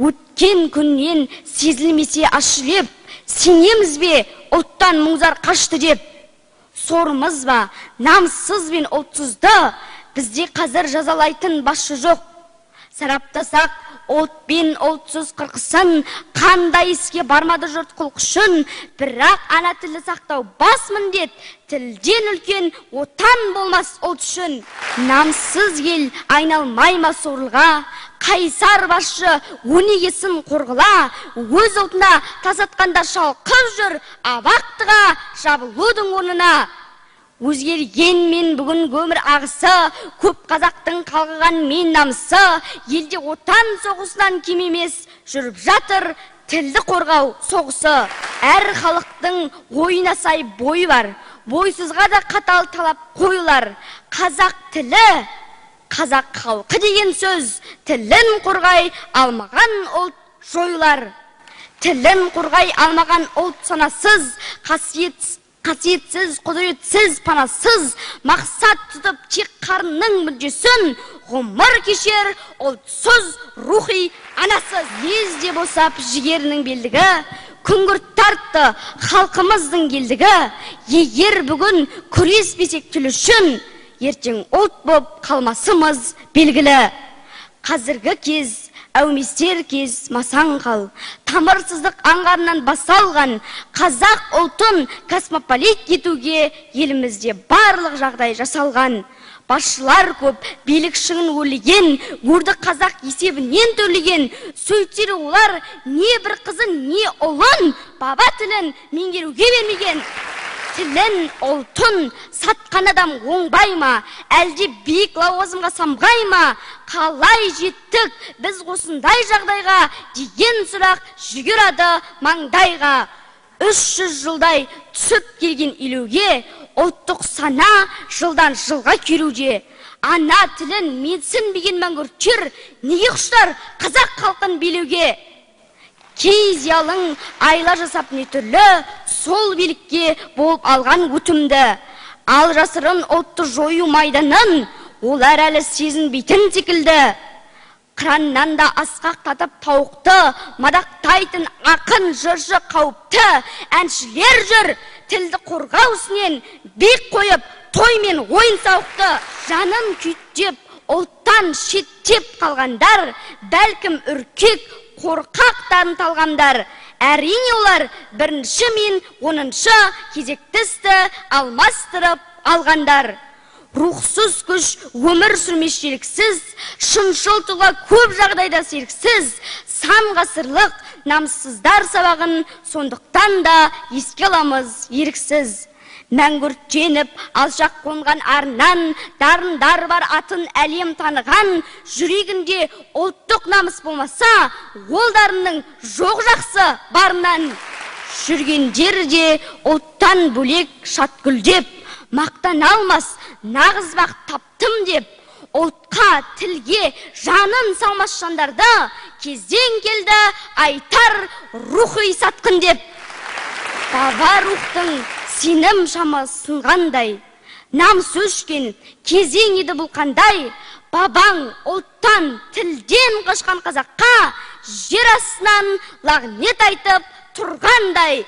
Өткен күннен сезілмесе ащы леп, сенеміз бе ұлттан мұңзар қашты деп? Сорымыз ба намыссыз бен ұлтсызды, бізде қазір жазалайтын басшы жоқ. Сараптасақ ұлт пен ұлтсыз қырқысын, қандай іске бармады жұрт құлқы үшін. Бірақ ана тілді сақтау бас міндет, тілден үлкен отан болмас ұлт үшін. Намыссыз ел айналмай ма сорлыға, қайсар басшы өнегесін қорғыла. Өз ұлтына тас атқанда шалқып жүр, абақтыға жабылудың орнына. Өзгергенмен бүгін өмір ағысы, көп қазақтың қалғыған мен намысы. Елде отан соғысынан кем емес, жүріп жатыр тілді қорғау соғысы. Әр халықтың ойына сай бойы бар, бойсызға да қатал талап қойылар. Қазақ тілі, қазақ халқы деген сөз, тілін қорғай алмаған ұлт жойылар. Тілін қорғай алмаған ұлт санасыз, қасиетсіз, құдіретсіз, панасыз. Мақсат тұтып тек қарынның мүддесін, ғұмыр кешер ұлтсыз, рухи анасыз. Лезде босап жігерінің белдігі, күңгірт тартты халқымыздың елдігі. Егер бүгін күреспесек тіл үшін, ертең ұлт боп қалмасымыз белгілі. Қазіргі кез әуместер кез, масаң қал, тамырсыздық аңғарынан бас алған. Қазақ ұлтын космополит етуге елімізде барлық жағдай жасалған. Басшылар көп, билік шыңын өрлеген, өрді қазақ есебінен төлеген. Сөйтсе де олар не бір қызын, не ұлын баба тілін меңгеруге бермеген. Тілін, ұлтын сатқан адам оңбай ма, әлде биік лауазымға самғай ма? Қалай жеттік біз осындай жағдайға деген сұрақ жүгер ады маңдайға. 300 жылдай түсіп келген илеуге ұлттық сана жылдан жылға күйреуде. Ана тілін менсінбеген мәңгүрттер неге құштар қазақ халқын билеуге? Кей зиялың айла жасап не түрлі, сол билікке болып алған өтімді. Ал жасырын ұлтты жою майданын олар әлі сезінбейтін секілді. Қыраннан да асқақтатып тауықты мадақтайтын ақын, жыршы, қауіпті әншілер жүр. Тілді қорғау ісінен биік қойып той мен ойын сауықты. Жанын күйттеп, ұлттан шеттеп қалғандар бәлкім үркек, қорқақтарын талғамдар. Әрине, олар бірінші мен 10-шы кезекті істі алмастырып алғандар. Рухсыз күш өмір сүрмес желіксіз, шыншыл тұлға көп жағдайда серіксіз. Сан ғасырлық намыссыздар сабағын сондықтан да еске аламыз еріксіз. Мәңгүрттеніп алшақ қонған арнан дарындар бар атын әлем таныған. Жүрегінде ұлттық намыс болмаса, ол дарынның жоқ жақсы барынан. Жүргендер де ұлттан бөлек шат гүлдеп, мақтана алмас нағыз бақыт таптым деп. Ұлтқа, тілге жанын салмас жандарды кезден келді айтар рухи сатқын деп. Баба рухтың сенім шамы сынғандай, намыс өшкен кезең еді бұл қандай? Бабаң ұлттан, тілден қашқан қазаққа жер астынан лағнет айтып тұрғандай.